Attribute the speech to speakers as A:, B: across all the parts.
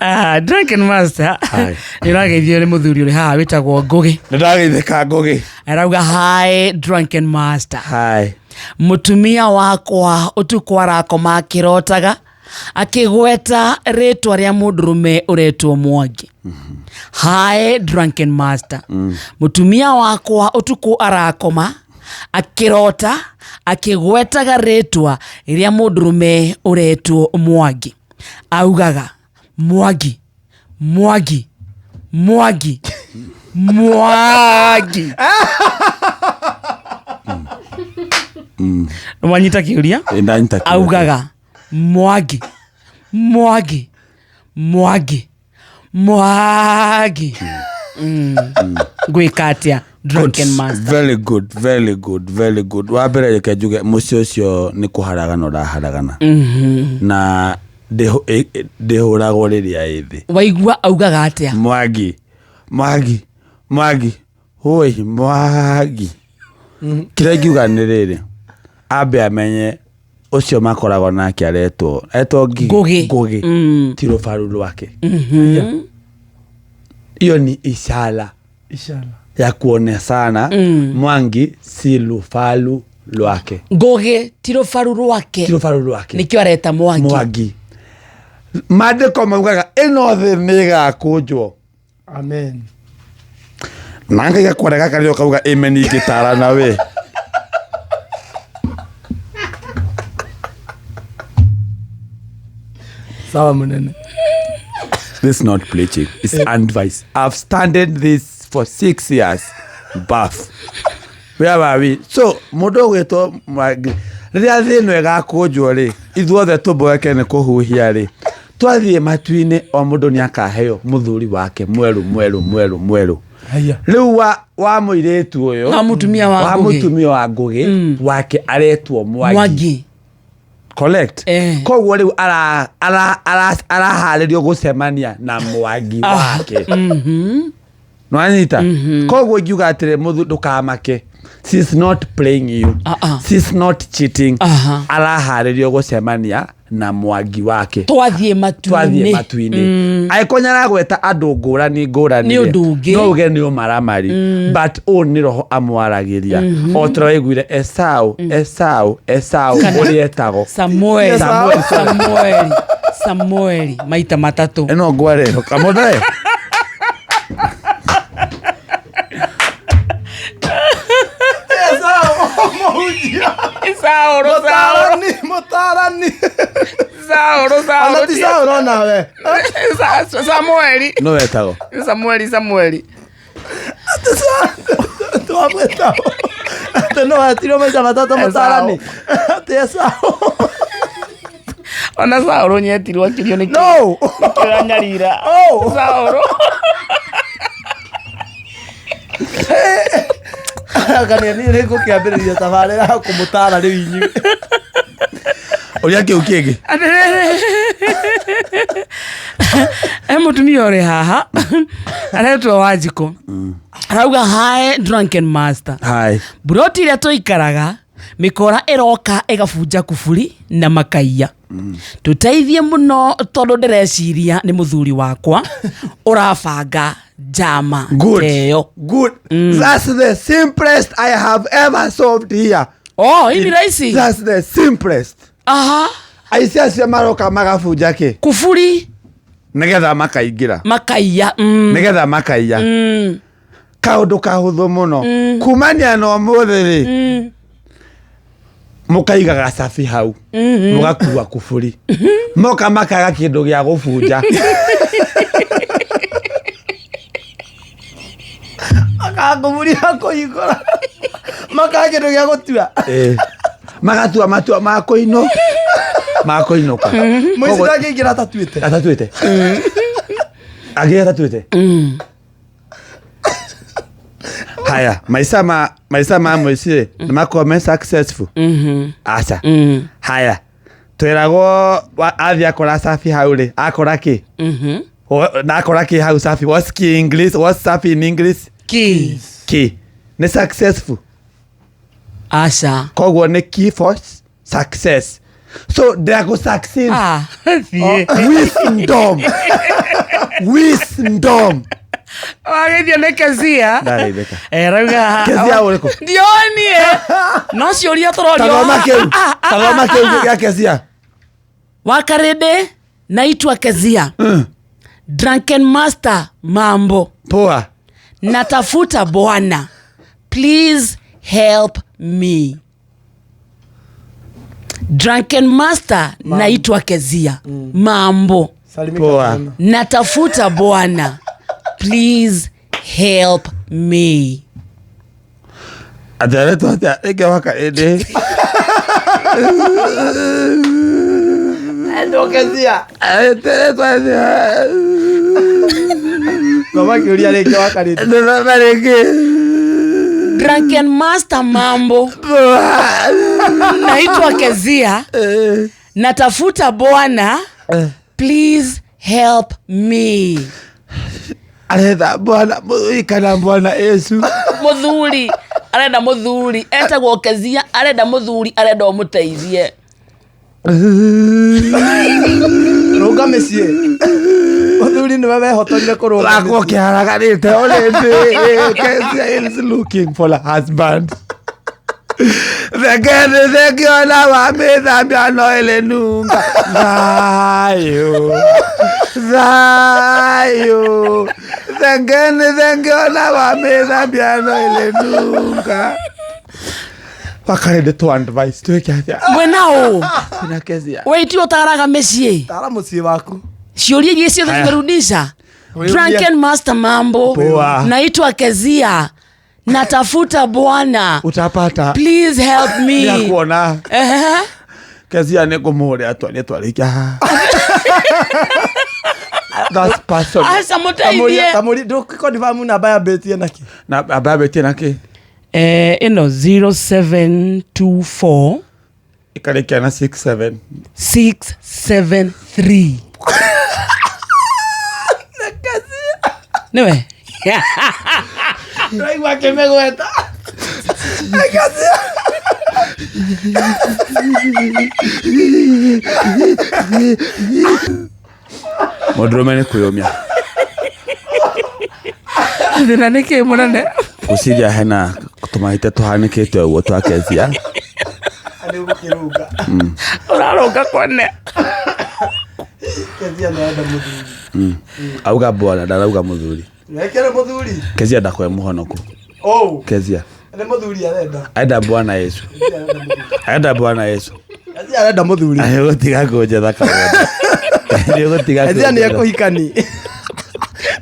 A: Ah, Drunken Master.
B: Hi.
A: Nĩ ũrageithio nĩ mũthuri ũrĩ haha wĩtagwo Ngũgĩ.
B: Nĩ ndageithĩka Ngũgĩ.
A: Arauga hi Drunken Master.
B: Hi.
A: Mũtumia wakwa ũtukũ arakoma akĩrotaga akĩgweta rĩtwa rĩa mũndũrũme ũretwo Mwangi. Hi Drunken Master. Mũtumia wakwa ũtukũ arakoma akĩrota akĩgwetaga rĩtwa rĩa mũndũrũme ũretwo Mwangi. Augaga Mwangi, Mwangi, Mwangi, Mwangi. Wanyita kĩũria?
B: Ĩ, ndanyita kĩũria.
A: Augaga Mwangi, Mwangi, Mwangi, Mwangi. Ngwĩka atĩa Drunken Master?
B: Very good, very good, very good. Wa mbere reke njuge mũciĩ ũcio nĩ kũharagana ũraharagana. Na ndĩhũragwo rĩrĩa ĩ thĩ.
A: Waigua augaga atĩa?
B: Mwangi, Mwangi, Mwangi, hũi, Mwangi. Kĩrĩa ingiuga nĩ rĩrĩ, ambe amenye ũcio makoragwo nake aretwo etwo Ngigĩ.
A: Ngũgĩ.
B: Ngũgĩ. Ti rũbaru rwake. Hiyo ni ishara
C: Ishara.
B: ya kuonesana Mwangi si lufalu lwake.
A: Ngũgĩ ti rũbaru rwake.
B: Ti rũbaru rwake.
A: Nĩkĩo areta Mwangi.
B: Mwangi. Maandĩko maugaga ĩno thĩ nĩ ĩgakũnjwo.
C: Amen.
B: Na Ngai akwarega karĩo kauga amen ingĩtarana we.
C: Sawa munene.
B: This is not preaching. It's advice. I've standed this for 6 years. Buff. Where were we? So, mũndũ ũgwĩtwo Mwangi, rĩrĩa thĩ ĩno ĩgakũnjwo rĩ, ithuothe tũmboeke nĩ kũhuhia rĩ, twathiĩ matu-inĩ o mũndũ nĩ akaheo mũthuri wake mwerũ mwerũ mwerũ mwerũ.
C: Haya.
B: Rĩu wa mũirĩtu ũyũ
A: Wa mũtumia wa
B: wa
A: Ngũgĩ.
B: mũtumia wa Ngũgĩ wake aretwo Mwangi.
A: Mwangi.
B: Correct.
A: Eh.
B: Koguo rĩu araharĩrio gũcemania na Mwangi wake. Nwanyita? Koguo ingiuga atĩrĩ mũthu ndũkamake. She's not playing you.
A: Ah, ah.
B: She's not cheating.
A: Aha.
B: Araharĩrio gũcemania na Mwangi wake.
A: Twathiĩ
B: Twathiĩ
A: matu-inĩ.
B: matu-inĩ. Angĩkorwo nĩaragweta andũ ngũrani ngũrani
A: Nĩ
B: rĩ,
A: ũndũ ũngĩ.
B: no uge nĩ ũmaramari but ũũ nĩ roho amwaragĩria o ta waiguire Esau, Esau, Esau ũrĩa etagwo
A: Samueli.
B: Samuel, sorry.
A: Samueli. Samueli maita matatũ.
B: Ĩno ngwarĩro kamũthe.
A: Saũrũ, Saũrũ,
C: Mũtarani, mũtarani.
A: Saũrũ,
C: Ona ti
A: Saũrũ.
C: Saũrũ nawe.
A: Samueli.
B: No wetagwo
A: Samueli, Samueli.
C: Twamwĩta. Atĩ no etirwo maita matatũ mũtarani. Atĩ Esau.
A: Ona Saũrũ nĩetirwo akĩrio nĩ
C: No.
A: kĩranyarira.
C: Oh.
A: Saũrũ.
C: Anga nĩ niĩ ngũkĩambĩrĩria thabarĩ ya kũmũtara rĩu inyuĩ.
B: Ũrĩa kĩu kĩngĩ.
A: Atĩrĩrĩ. He mũtumia ũrĩ haha aretwo Wanjikũ arauga hi Drunken Master.
B: Hi.
A: Mburoti ĩrĩa tũikaraga mĩkora ĩroka ĩgabunja kuburi na makaiya. Tũteithie mũno tondũ ndĩreciria nĩ mũthuri wakwa ũrabanga njama
B: Good.
A: ĩyo.
B: Good. That's the simplest I have ever solved here.
A: Oh, hii ni rahisi.
B: That's the simplest.
A: Aha,
B: Aici acio maroka magabunja kĩ?
A: kuburi
B: Nĩgetha makaingĩra.
A: makaiya.
B: Nĩgetha makaiya. Kaũndũ kahũthũ mũno. Kumania na ũmũthĩ rĩ, mũkaigaga cabi hau. Mũgakua kuburi. Moka makaga kĩndũ gĩa gũbunja.
C: Makangũburia kũhingũra. Makaga kĩndũ gĩa gũtua.
B: Ĩĩ. Magatua matua ma kũinũ ma kũinũka.
C: Mũici ndangĩingĩra atatuĩte.
B: Atatuĩte. Angĩ atatuĩte. Haya, maica ma mũici rĩ, nĩ makorwo me successful. Aca. Haya. Twĩragwo athiĩ akora cabi hau rĩ, akora kĩ? Na akora kĩ hau cabi? What's key English? What's cabi in English?
A: Key.
B: Key. Nĩ successful.
A: Aca.
B: Koguo nĩ key for success. So ndĩrakũ succeed.
A: Ah, thiĩ.
B: Wisdom, wisdom.
A: Wageithio nĩ Kezia.
B: Ndageithĩka.
A: Eh, rauga
B: Kezia ũrĩkũ?
A: Ndionie. No ciũria tũrorio.
B: Tathoma kĩu, tathoma kĩu gĩa Kezia.
A: Wakarĩndĩ naitwa Kezia. Drunken Master mambo.
B: Poa.
A: Natafuta bwana. Please help me. Drunken Master naitwa Kezia. Mambo.
C: Salimika
B: Poa.
C: tena.
A: Natafuta bwana. Please help me.
B: Atĩ aretwo atĩa rĩngĩ Wakarĩndĩ?
C: Endwo Kezia.
B: Aretwo atĩa?
C: Thoma kĩũria rĩngĩ Wakarĩndĩ.
B: Thoma rĩngĩ.
A: Drunken Master mambo.
B: Poa.
A: Naitwa Kezia. Natafuta bwana. Please help me.
B: Aretha bwana mũthuri kana bwana Yesu?
A: Muthuri arenda muthuri etagwo Kezia arenda muthuri arenda ũmũteithie.
C: Rũnga mĩciĩ. Mũthuri nĩwe wehotorire kũrũnga
B: Wakwo
C: mĩciĩ.
B: kĩharaganĩte already. Kezia is looking for a husband. Thengeni thengiona wa mĩthambia no ĩrĩnunga thayũ thayũ thengeni thengiona wa mĩthambia no ĩrĩnunga. Wakarĩndĩ tũ advice twĩke atĩa?
A: Mwena ũ
B: Twĩna Kezia.
A: we itue ũtaraga mĩciĩ
C: Tara mũciĩ waku.
A: ciũria iria ciothe
B: Haya.
A: tumerudisha.
C: Wewe
A: Drunken Master mambo.
B: Poa.
A: Naitwa Kezia natafuta bwana.
B: Utapata.
A: Please help me.
B: Nĩakuona.
A: Ehe.
B: Kezia nĩ ngũmũhũrĩra twarie twarĩkia haha. That's personal.
A: Aca mũteithie.
C: Tamũri ndũkĩkondibamu namba yambĩtie nakĩ?
B: Na ambambĩtie na kĩ?
A: Eh, ĩno 0724
B: Ĩkarĩkia na 67.
A: 673 nĩwe.
C: Ndĩraigua akĩmĩgweta. Kezia.
B: Mũndũrũme nĩ kwĩyũmia.
A: Thĩna nĩ kĩ mũnene?
B: Ngwĩciria hena tũmahĩtia tũhanĩkĩte ũguo twa Kezia.
C: Nĩ ũgũkĩrũnga.
A: Ũrarũnga kwene.
C: Kezia nĩ arenda mũthuri.
B: Auga bwana ndarauga mũthuri.
C: Wekere mũthuri.
B: Kezia ndakwe mũhonoku.
C: Oh,
B: Kezia.
C: nĩ mũthuri arenda.
B: Aenda bwana Yesu.
C: Kezia arenda mũthuri.
B: Aenda bwana Yesu.
C: Kezia arenda mũthuri.
B: Nĩũgũtiga kũnjetha kaũndũ. Nĩũgũtiga
C: Kezia nĩ
B: kũnjetha.
C: ekũhikani.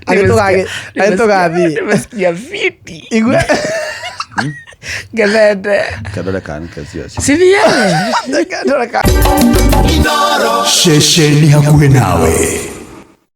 C: Agĩtũgathiĩ.
A: Nimesikia fiti.
C: Igue.
A: Ngethete.
B: Kandore kana Kezia ũcio.
A: Siniele.
C: Ndoreka.
D: Ceceni hakuhĩ nawe.